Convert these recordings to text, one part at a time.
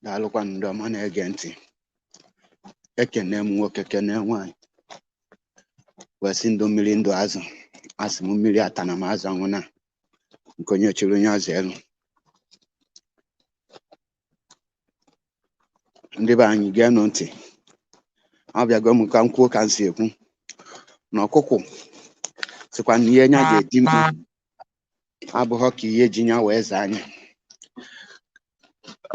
Daalụkwanụ ndị ọma na-ege ntị. Ekene m nwoke, kene nwaanyị, wee sị ndụ mmiri, ndụ azụ. Asị m mmiri atana m, azụ anwụna. Nke onye chịrị onye azụ elu. Ndị be anyị, geenụ ntị. Abịago m ka m kwuo ka m si ekwu na ọkụkụ sịkwa na ihe nya ga-eti mkpu abụghọ ka ihe ji nya wee zaa anya.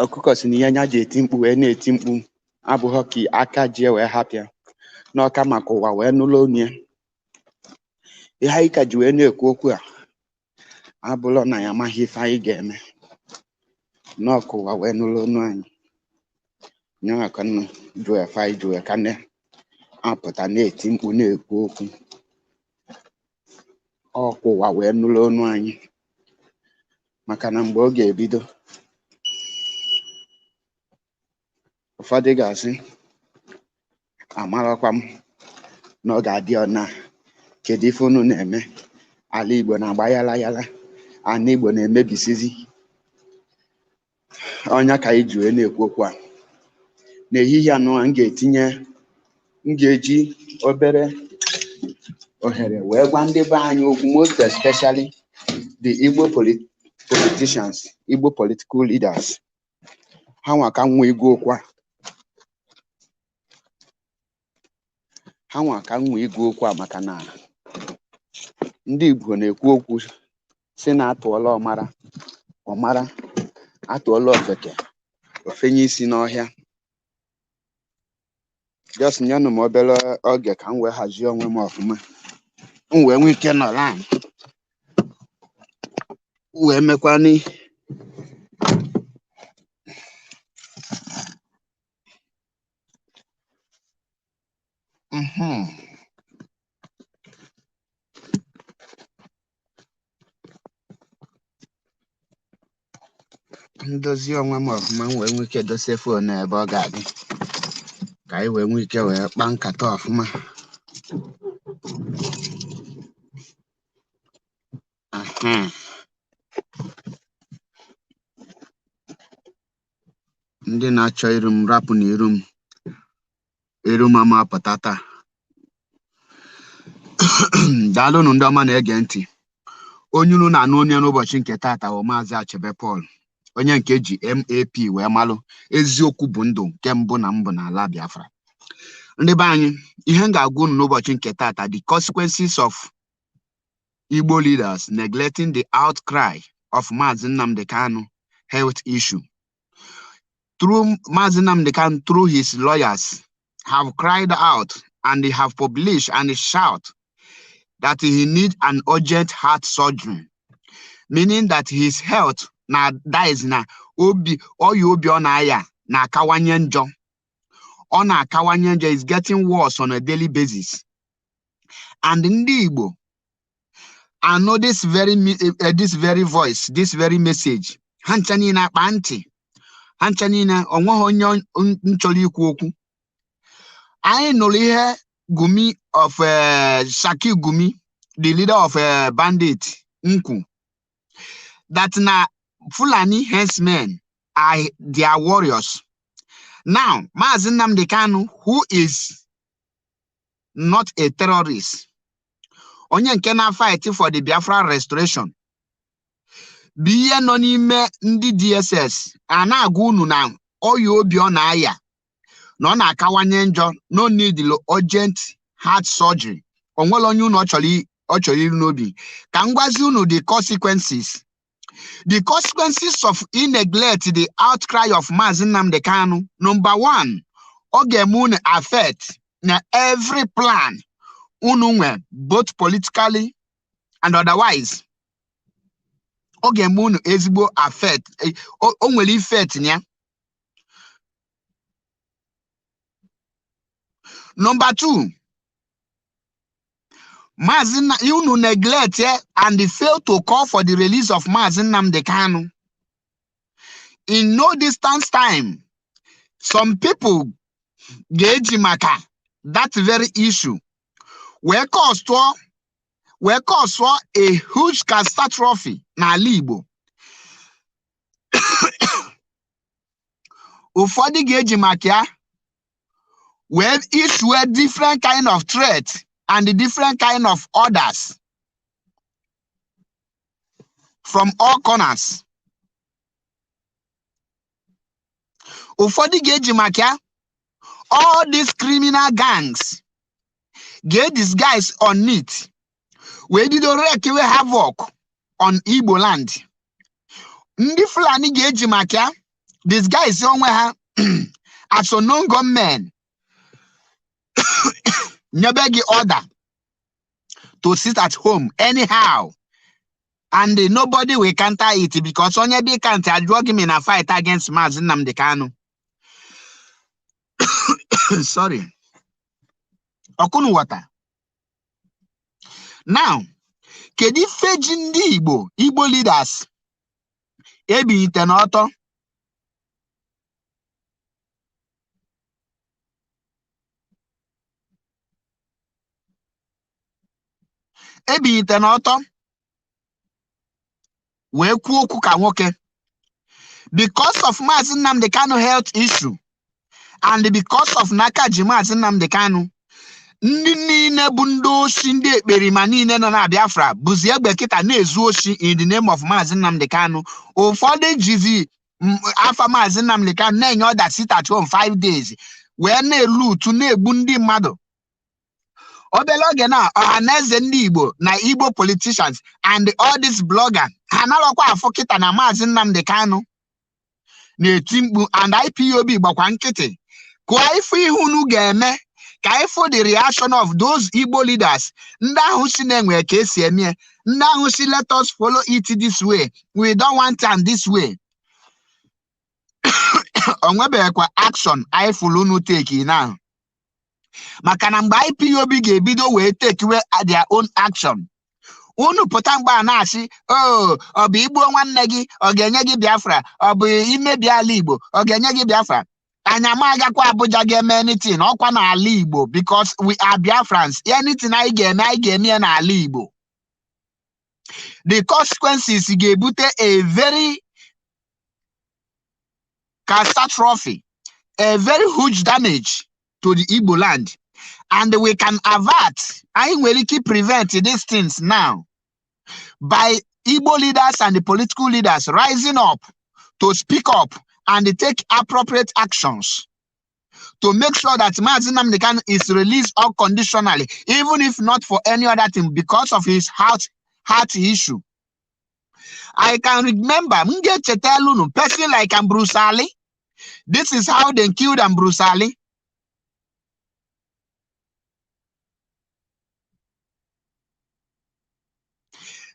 Ọkụkọ si na ihe nya ji eti mkpu wee na-eti mkpu abụghọ ka aka ji wee hapịa n'ọka maka ụwa wee nụlụ onu ya. Ihe anyị ka ji wee na-ekwu okwu a abụlọ na ya amaghị ife anyị ga-eme n'ọka ụwa wee nụlụ onu anyị. Nyanwa ka nnu jụ efe anyị jụ ka nne apụta na-eti mkpu na-ekwu okwu ọkwa ụwa wee nụlụ onu anyị, maka na mgbe ọ ga-ebido, ụfọdụ ga-asị amarakwa m na ọ ga-adị ọna. Kedu ife unu na-eme? Ala Igbo na-agba yala yala, ala Igbo na-emebisizi ọnya ka anyị ji wee na-ekwu okwu a n'ehihie anọ a. M ga-etinye, m ga-eji obere ohere wee gwa ndị be anyị okwu, most especially the Igbo politicians, Igbo political leaders. Ha nwa ka nwe igwe okwu a, ha nwa ka nwe igwe okwu a, maka na ndị Igbo na-ekwu okwu si na atụọla ọmara ọmara, atụọla ofeke ofenye isi n'ọhịa. Just nyenụ m obere oge ka m wee hazie onwe m ọfụma, m wee nwee ike nọrọ anị wee mekwanụ. Ndozi onwe m ọfụma, m wee nwee ike dosie phone ebe ọ ga-adị ka anyị wee nwee ike wee kpaa nkata ọfụma. Ndị na-achọ iru m, rapụ na iru m, iru m ama apụta taa. Daalụnụ ndị ọma na-ege ntị. Onye unu na-anụ onye n'ụbọchị nke taata bụ Maazị Achebe Paul, onye nke ji MAP wee malụ. Eziokwu bụ ndụ nke mbụ na mbụ n'ala Biafra. Ndị be anyị, ihe m ga-agwa unu n'ụbọchị nke taata: the consequences of Igbo leaders neglecting the outcry of Maazị Nnamdi Kanu health issue. Through Maazị Nnamdi Kanu, through his lawyers, have cried out and they have published and shout that he need an urgent heart surgery, meaning that his health na that is na obi ọya obi ọ na-aya na-akawanye njọ, ọ na-akawanye njọ, is getting worse on a daily basis. And ndị Igbo I know this very voice, this very message, ha ncha niile akpa ntị, ha ncha niile onweghị onye m chọrọ ikwu okwu. Anyị nụrụ ihe Gumi of Shaki Gumi, the leader of bandit nkwu, that na Fulani herdsmen are their warriors. Now, Maazị Nnamdi Kanu, who is not a terrorist, onye nke na-fight for the Biafra restoration, bụ ihe nọ n'ime ndị DSS a na-agwa unu na ọya obi ọ na-aya na ọ na-akawanye njọ, no need urgent heart surgery. O nwere onye unu ọ chọrọ iru n'obi ka m gwazi unu the consequences of neglect the outcry of Maazị Nnamdi Kanu. Number one, ọ ga-eme unu affect na every plan unu nwe, both politically and otherwise. Ọ ga-eme unu ezigbo affect, o nwere effect na ya. Number two, Maazị unu neglect and fail to call for the release of Maazị Nnamdi Kanu. In no distance time, some people ga-eji maka that very issue wee cause a huge catastrophe n'ala Igbo. Ụfọdụ ga-eji maka ya wee issue different kind of threat and different kind of orders from all corners. Ụfọdụ ga-eji maka ya, all these criminal gangs ga-disguise on it wee bido wreak havoc on Igbo land. Ndị Fulani ga-eji maka ya disguise onwe ha as unknown gunmen nyebe gị order to sit at home anyhow, and nobody will counter it because onye bi counter ajụọ gị na fight against Maazị Nnamdi Kanu. Sorry, ọkụnụ water. Now, kedu ife ji ndị Igbo, Igbo leaders ebilite n'ọtọ ebilite n'ọtọ wee kwuo okwu ka nwoke? Because of Maazị Nnamdi Kanu health issue and because of n'aka ji Maazị Nnamdi Kanu, ndị niile bụ ndị oshi, ndị ekperima niile nọ na Biafra bụzi egbe kịta na-ezu oshi in the name of Maazị Nnamdi Kanu. Ụfọdụ jizi afa Maazị Nnamdi Kanu na-enye order sit at home 5 days wee na-elu utu na-egbu ndị mmadụ. Obere oge na Ọhaneze ndị Igbo na Igbo politicians and all these blogger ha narọkwa afọ kịta na Maazị Nnamdi Kanu na-eti mkpu and IPOB gbakwa nkịtị. Kụọ ife ihe unu ga-eme ka ịfụ the reaction of those Igbo leaders, ndị ahụ si na-enwe ka esi eme, ndị ahụ si, "Let us follow it this way, we don't want am this way." O nwebeghịkwa action anyị fụrụ unu take now, maka na mgbe IPOB ga-ebido wee take their own action, unu pụta mgbe a na-asị, "Oh, ọ bụ igbuo nwanne gị ọ ga-enye gị Biafra? Ọ bụ imebi ala Igbo ọ ga-enye gị Biafra?" Anyị ama agakwa Abuja ga-eme anything ọkwa n'ala Igbo because we are Biafrans. Anything anyị ga-eme, anyị ga-eme ya n'ala Igbo. The consequences ga-ebute a very catastrophe, a very huge damage to the Igbo land, and we can avert, anyị nwere ike prevent these things now by Igbo leaders and the political leaders rising up to speak up and take appropriate actions to make sure that Mazi Nnamdi Kanu is released unconditionally, even if not for any other thing, because of his heart issue. I can remember, m ga-echetelu unu, person like Ambrose Ali. This is how they killed Ambrose Ali.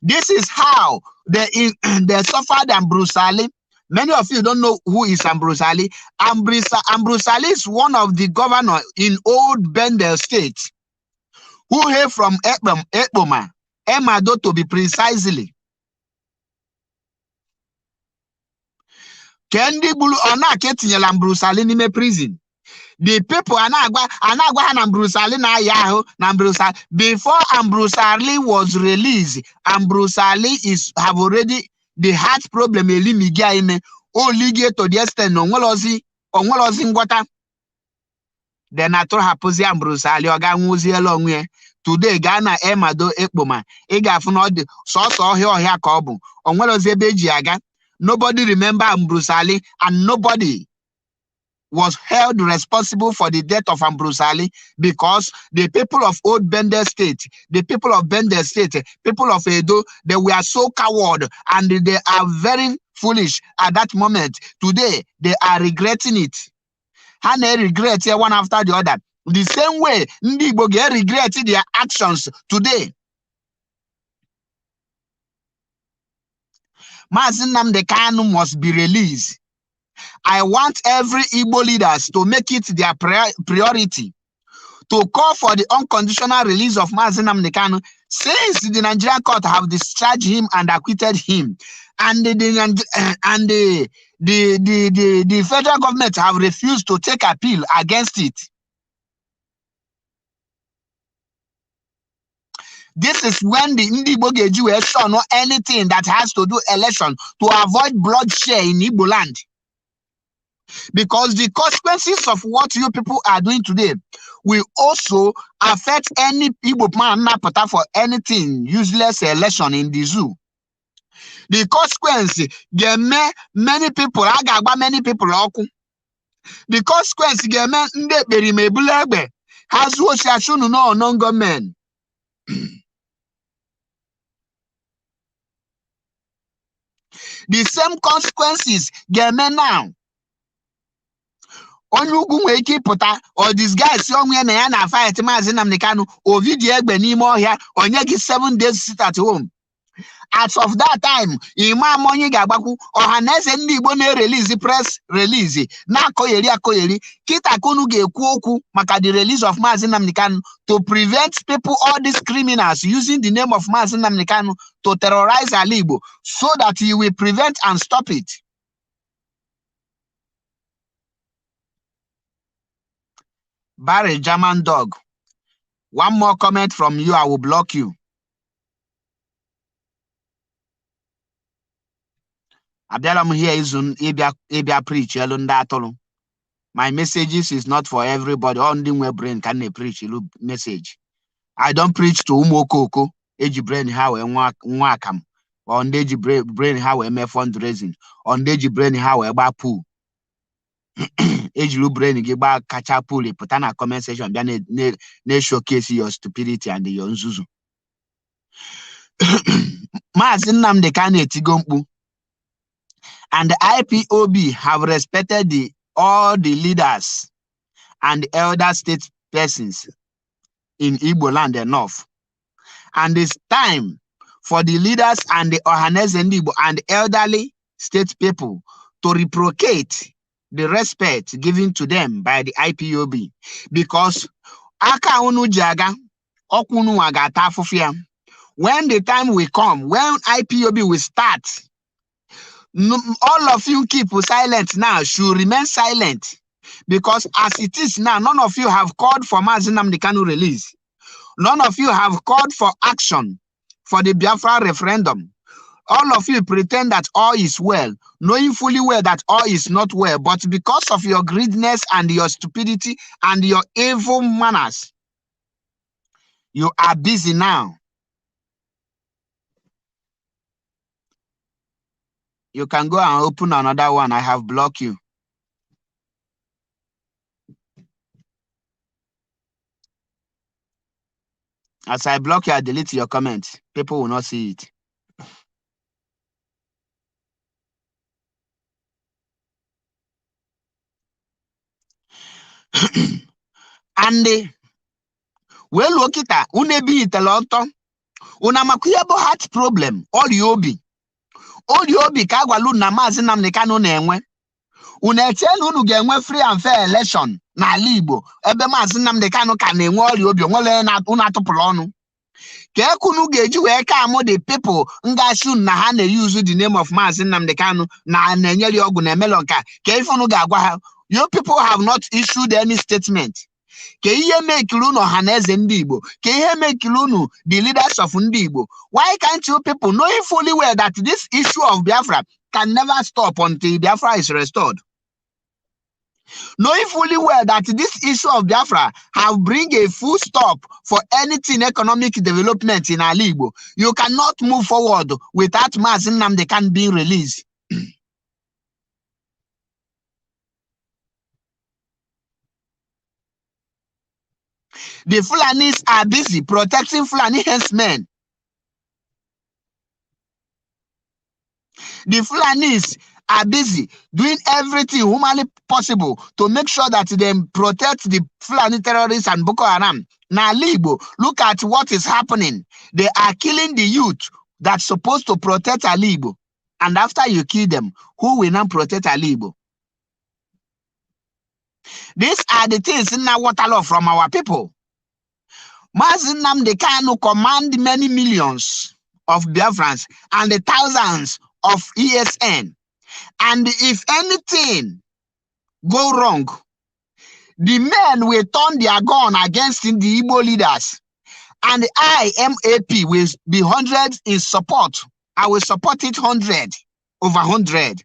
This is how they suffered Ambrose Ali. Many of you don't know who is Ambrose Ali. Ambrose Ali is one of the governor in old Bendel State who hail from Ekpoma, Emado to be precisely. Ke ndị gburu ọ na-aka etinyela Ambrose Ali n'ime prison. The people a na-agwa ha na Ambrose Ali na-aya ahụ na Ambrose Ali. Before Ambrose Ali was released, Ambrose Ali is have already the heart problem elimiga ime oligie to the extent na onwelozi ngwọta. Then atụrụhapụzi Ambrose Ali, ọ ga nwụziela onwe ya. Today, gaa na Emado Ekpoma, ị ga-afụ na ọ dị sọsọ ọhịa ọhịa ka ọ bụ onwelozi ebe eji aga. Nobody remember Ambrose Ali and nobody was held responsible for the death of Ambrose Ali because the people of Old Bendel State, the people of Bendel State, people of Edo, they were so coward and they are very foolish at that moment. Today, they are regretting it. Ha na-regret one after the other. The same way, ndị Igbo ga-regret their actions today. Maazị Nnamdi Kanu must be released. I want every Igbo leaders to make it their priority to call for the unconditional release of Mazi Nnamdi Kanu since the Nigerian court have discharged him and acquitted him, and the federal government have refused to take appeal against it. This is when the Ndị Igbo ga-eji wee shun anything that has to do election to avoid bloodshed in Igbo land. Because the consequences of what you people are doing today will also affect any Igbo man na-apụta for anything useless election in the zoo. The consequence ga-eme many people, a ga-agba many people ọkụ. The consequence ga-eme ndị ekperima ebulu egbe ha zuo osi achụ unu no non gọọmenti. The same consequences ga-eme now. Onye ugwu nwere ike ịpụta ọ disguise onwe ya na ya na fight Maazị Nnamdi Kanu ovidi egbe n'ime ọhịa onye gị 7 days sit at home. As of that time, ima ama onye ga-agbakwu. Ọha na eze ndị Igbo na-erelease press release na-akọgheri akọgheri kịta ka unu ga-ekwu okwu maka the release of Maazị Nnamdi Kanu to prevent people, all these criminals using the name of Maazị Nnamdi Kanu to terrorize ala Igbo, so that you will prevent and stop it. Barry German dog, one more comment from you, I will block you. Abịala m here izu ịbịa ịbịa preach elu ndị atụrụ. My messages is not for everybody. All ndị nwe brain ka m na-preach elu message. I don't preach to ụmụ okoko eji brain ha wee nwa nwa akamụ, or ndị eji brain ha wee mee fundraising, or ndị eji brain ha wee gbaa pool. Ejiri brain gị gbaa kacha pool pụta na comment section bịa na-showcase your stupidity and your nzuzu. Maazị Nnamdi ka na-etigo mkpu, and the IPOB have respected all the leaders and elder state persons in Igbo land enough. And it's time for the leaders and the Ohaneze Igbo and elderly state people to reciprocate the respect given to them by the IPOB, because aka unu ji aga ọkwa unu nwa ga-ata afụfụ ya. When the time will come, when IPOB will start, all of you keep silent now should remain silent, because as it is now, none of you have called for Mazi Nnamdi Kanu release. None of you have called for action for the Biafra referendum. All of you pretend that all is well, knowing fully well that all is not well, but because of your greediness and your stupidity and your evil manners, you are busy now. You can go and open another one. I have blocked you. As I block you, I delete your comments. People will not see it. And wee luo kịta unu ebighitela ọtọ unu amakwa ihe bụ heart problem, ọrịa obi, ọrịa obi ka agwala unu na Maazị Nnamdi Kanu na-enwe. Unu eche na unu ga-enwe free and fair election n'ala Igbo ebe Maazị Nnamdi Kanu ka na-enwe ọrịa obi onwere unu atụpụrụ ọnụ ka ekunu ga-eji wee ka amụ the people ngashi unu na ha na-use the name of Maazị Nnamdi Kanu na na-enyere ya ọgwụ na emelọ nka ka ife unu ga-agwa ha. You people have not issued any statement. Ka ihe mekiri unu ọha na eze ndị Igbo, ka ihe mekiri unu the leaders of ndị Igbo, why can't you people, knowing fully well that this issue of Biafra can never stop until Biafra is restored, knowing fully well that this issue of Biafra have bring a full stop for anything economic development in ala Igbo, you cannot move forward without Mazi Nnamdi Kanu being released? The Fulanis are busy protecting Fulani herdsmen. The Fulanis are busy doing everything humanly possible to make sure that they protect the Fulani terrorists and Boko Haram. Now, Igbo, look at what is happening. They are killing the youth that's supposed to protect Alaigbo. And after you kill them, who will now protect Alaigbo? These are the things in our from our people. Mazi Nnamdi Kanu command many millions of Biafrans and the thousands of ESN. And if anything go wrong, the men will turn their gun against the Igbo leaders. And I, MAP, will be 100 in support. I will support it 100 over 100.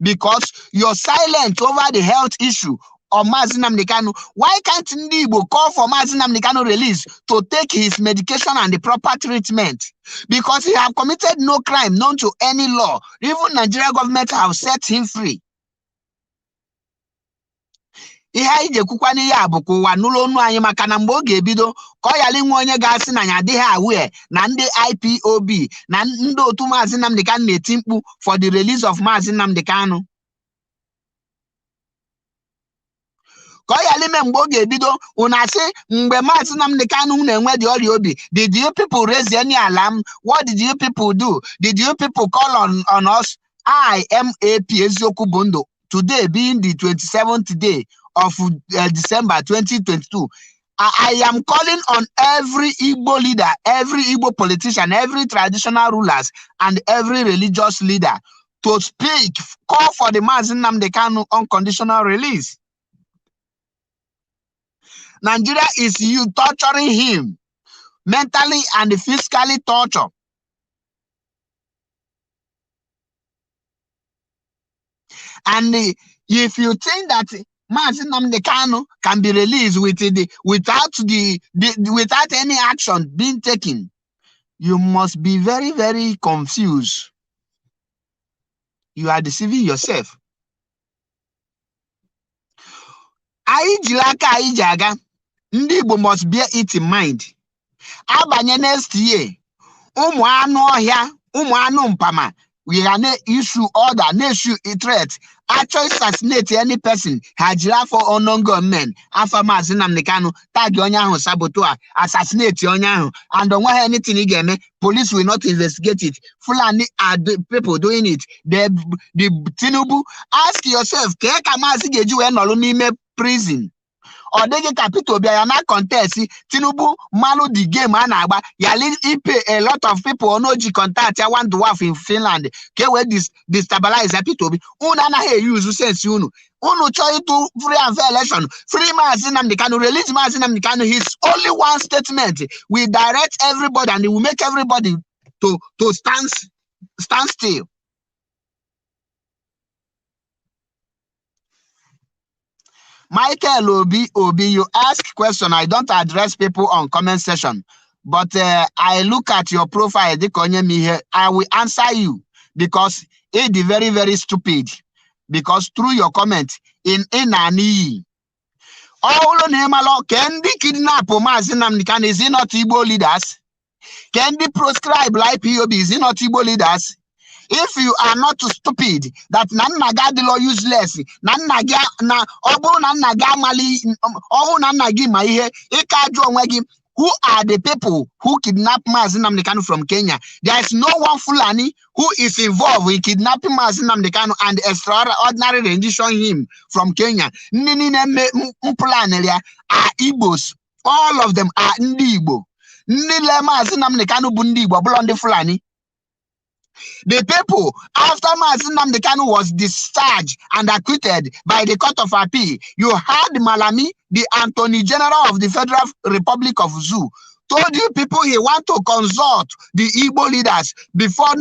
Because you're silent over the health issue of Mazi Nnamdi Kanu. Why can't ndị Igbo call for Mazi Nnamdi Kanu release to take his medication and the proper treatment? Because he have committed no crime known to any law. Even Nigeria government have set him free. Ihe anyị ji ekwukwa n'ihe a bụ ka ụwa nụrụ onu anyị, maka na mgbe ọ ga-ebido ka ọ ghara inwe onye ga-asị na ya adịghị aware na ndị IPOB na ndị otu Maazị Nnamdi Kanu na-eti mkpu for the release of Maazị Nnamdi Kanu, ka ọ ghara ime mgbe ọ ga-ebido unu asị mgbe Maazị Nnamdi Kanu na-enwe dị ọrịa obi, did you people raise any alarm? What did you people do? Did you people call on us? I MAP Eziokwu bụ ndụ, today being the 27th day of December 2022, I am calling on every Igbo leader, every Igbo politician, every traditional rulers, and every religious leader to speak, call for the Mazi Nnamdi Kanu unconditional release. Nigeria is you torturing him, mentally and physically torture. And if you think that Mazi Nnamdi Kanu can be released with the without the, the without any action being taken, you must be very, very confused. You are deceiving yourself. Anyị jiri aka anyị ji aga. Ndị Igbo must bear it in mind. Abanye next year, ụmụ anụ ọhịa, ụmụ anụ mpama, we ga na-issue order, na-issue threat, achọ assassinate any person, ha jiri afọ unknown gunmen, afọ Maazị Nnamdi Kanu, tag onye ahụ saboteur, assassinate onye ahụ, and onweghị anything ị ga-eme. Police will not investigate it. Fulani are the people doing it. The Tinubu, ask yourself, kee ka Maazị ga-eji wee nọrọ n'ime prison? Ọ dịghị ka Peter Obi ya na contest. Tinubu malụ the game a na-agba yali ipe a lot of people onoji contact ya, one dwarf in Finland, ka e wee destabilize Peter Obi. Unu anaghị eyuzu sense unu. Unu chọọ ịtụ free and fair election, free Maazị Nnamdi Kanu, release Maazị Nnamdi Kanu. His only one statement will direct everybody and it will make everybody to stand still. Michael Obi Obi, you ask question. I don't address people on comment section, but I look at your profile. Dịka onye m ihe, I will answer you because it is very, very stupid. Because through your comment in na n'iyi. Ọ bụrụ na ị malụ ka ndị kidnap Maazị Nnamdi Kanu, is it not Igbo leaders? Ka ndị proscribe IPOB, is it not Igbo leaders? If you are not stupid, that na nna gị adịlọ useless, na nna gị na ọ bụrụ na nna gị amali, ọ bụrụ na nna gị ma ihe, ịka ajụ onwe gị, who are the people who kidnap Maazị Nnamdi Kanu from Kenya? There is no one Fulani who is involved in kidnapping Maazị Nnamdi Kanu and extraordinary rendition him from Kenya. Ndị niile plan ya are Igbos. All of them are ndị Igbo. Ndị le Maazị Nnamdi Kanu bụ ndị Igbo, ọbụla ndị Fulani. The people, after Maazị Nnamdi Kanu was discharged and acquitted by the Court of Appeal, you had Malami, the Attorney General of the Federal Republic of Zoo, told you people he want to consult the Igbo leaders before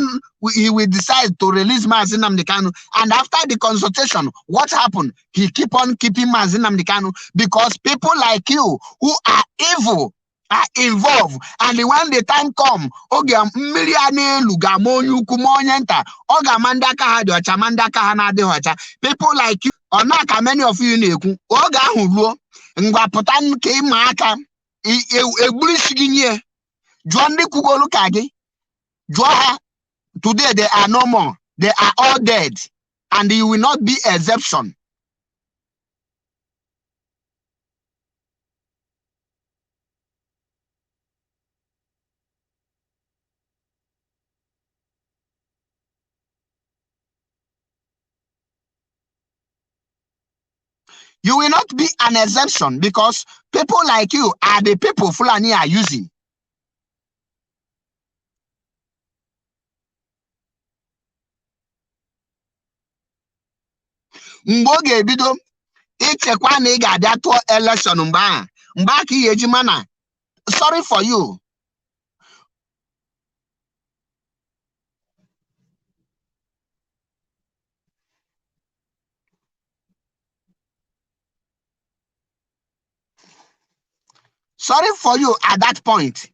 he will decide to release Maazị Nnamdi Kanu. And after the consultation, what happened? He keep on keeping Maazị Nnamdi Kanu because people like you who are evil are involved. And when the time come, oge mmiri a na-elu ga-ama onye ukwu ma onye nta, ọ ga-ama ndị aka ha dị ọcha ma ndị aka ha na-adịghị ọcha. People like you, ọ na-aka many of you na-ekwu oge ahụ ruo, ngwa pụta ka ịma aka egburu isi gị nye. Jụọ ndị kwugolu ka gị, jụọ ha. Today they are no more, they are all dead, and you will not be exception. You will not be an exception because people like you are the people Fulani are using. Mgbe ọ ga-ebido ichekwa na ị ga-abịa tụọ election, mgbe ahụ, mgbe aka ị ga-eji mana sorry for you. Sorry for you at that point.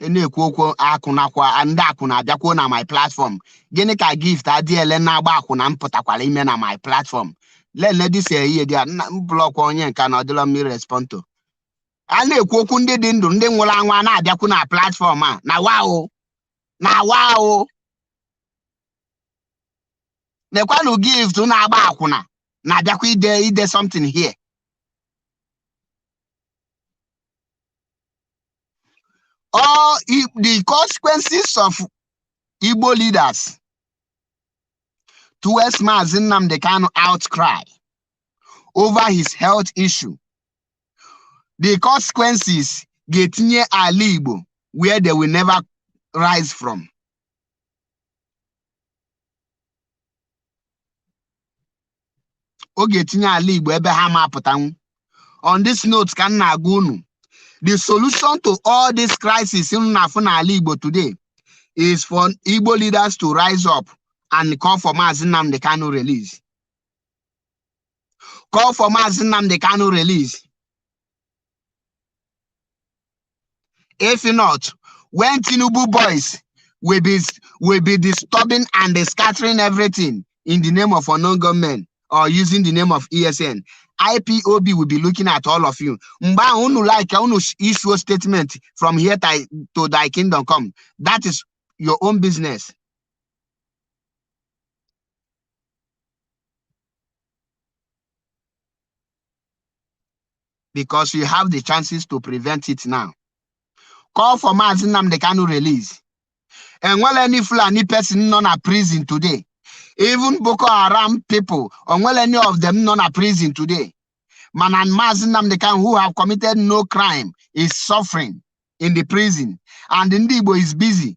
Na-ekwu okwu akwụnakwa ndị akwụna abịakwuo na my platform. Gịnị ka Gift adịele na-agba akwụna m pụtakwara ime na my platform? Lele dịsi ehihie dị a m blọkwa onye nka na ọdịlọ mmiri respond to. A na-ekwu okwu ndị dị ndụ, ndị nwụrụ anwụ a na-abịakwu na platform a na wow na wow. Nekwanụ Gift na-agba akwụna na-abịakwa ide something here. All the consequences of Igbo leaders towards Mazi Nnamdi Kanu outcry over his health issue, the consequences ga-etinye ala Igbo where they will never rise from. Ọ ga-etinye ala Igbo ebe ha ma apụtanwu. On this note, ka m na-agwa unu, the solution to all this crisis in na-afụ n'ala Igbo today is for Igbo leaders to rise up and call for Mazi Nnamdi Kanu release. Call for Mazi Nnamdi Kanu release. If not, when Tinubu boys will be disturbing and scattering everything in the name of unknown government or using the name of ESN, IPOB will be looking at all of you. Mgbe ahụ unu like unu issue a statement from here to thy kingdom come. That is your own business. Because you have the chances to prevent it now. Call for Mazi Nnamdi Kanu release. And well, any Fulani person nọ na prison today, even Boko Haram people, or well, any of them nọ na prison today. Man and Mazi Nnamdi Kanu, who have committed no crime, is suffering in the prison. And Ndị Igbo is busy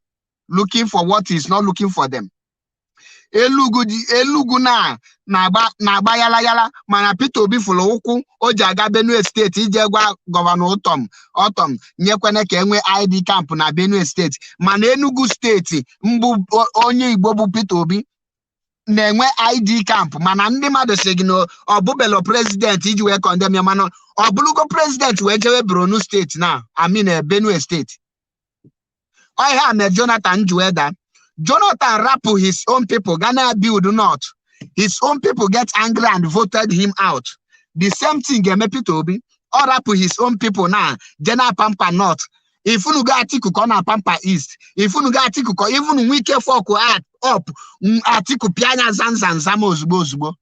looking for what is not looking for them. Elugu Elugu na na-agba na-agba yala yala, mana Peter Obi fụrụ ụkwụ o ji aga Benue Steeti ije gwa Governor Ortom Ortom nyekwene ka enwe IDP camp na Benue Steeti, mana Enugu Steeti mbụ onye Igbo bụ Peter Obi na-enwe IDP camp, mana ndị mmadụ sị gị na ọ bụbelo president iji wee condemn ya, mana ọ bụrụgo president wee jewe Borno Steeti na, I mean, Benue Steeti. Ọ ihe a mere Jonathan ji wee daa. Jonathan rapụ his own people Ghana build north. His own people get angry and voted him out. The same thing ga-eme Peter Obi. Ọ rapụ his own people na jena pamper north. Ifunugo Atiku ka ọ na pamper east. Ifunugo Atiku ka even Wike fuck up Atiku pịa anya zamzamzam ozugbo ozugbo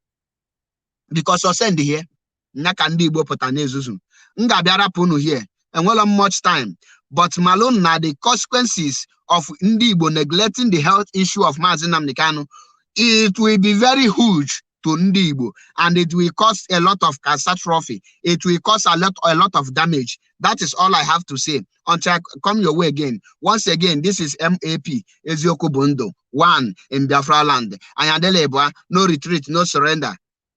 because ọ send here nya ka ndị Igbo pụta n'ezuzu. M ga-abịa rapụ unu here, enwela m much time, but malone na the consequences of ndị Igbo neglecting the health issue of Mazi Nnamdi Kanu, it will be very huge to ndị Igbo and it will cause a lot of catastrophe. It will cause a lot of damage. That is all I have to say until I come your way again. Once again, this is MAP, Eziokwu bụ ndụ, one in Biafra land. Anyadele Ebua, no retreat, no surrender.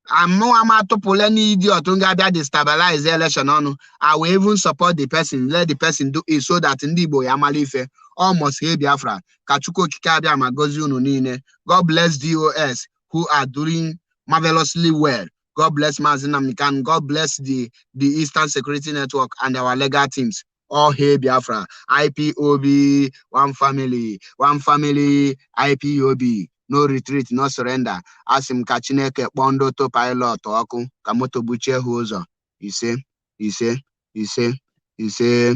Amụ ama atụpụla any idiot ga-abịa destabilize election ọnụ. I will even support the person, let the person do it so that ndị Igbo ya amala ife. Almost hey Biafra. Ka Chukwu Okike abịa ma gọzie unu niile. God bless DOS who are doing marvelously well. God bless Mazi Nnamdi Kanu. God bless the Eastern Security Network and our legal teams. All hail Biafra. IPOB, one family, IPOB. No retreat, no surrender. Asị m ka Chineke kpọọ ndị autopilot ọkụ ka moto gbuchie ha ụzọ. Ise, ise, ise, ise.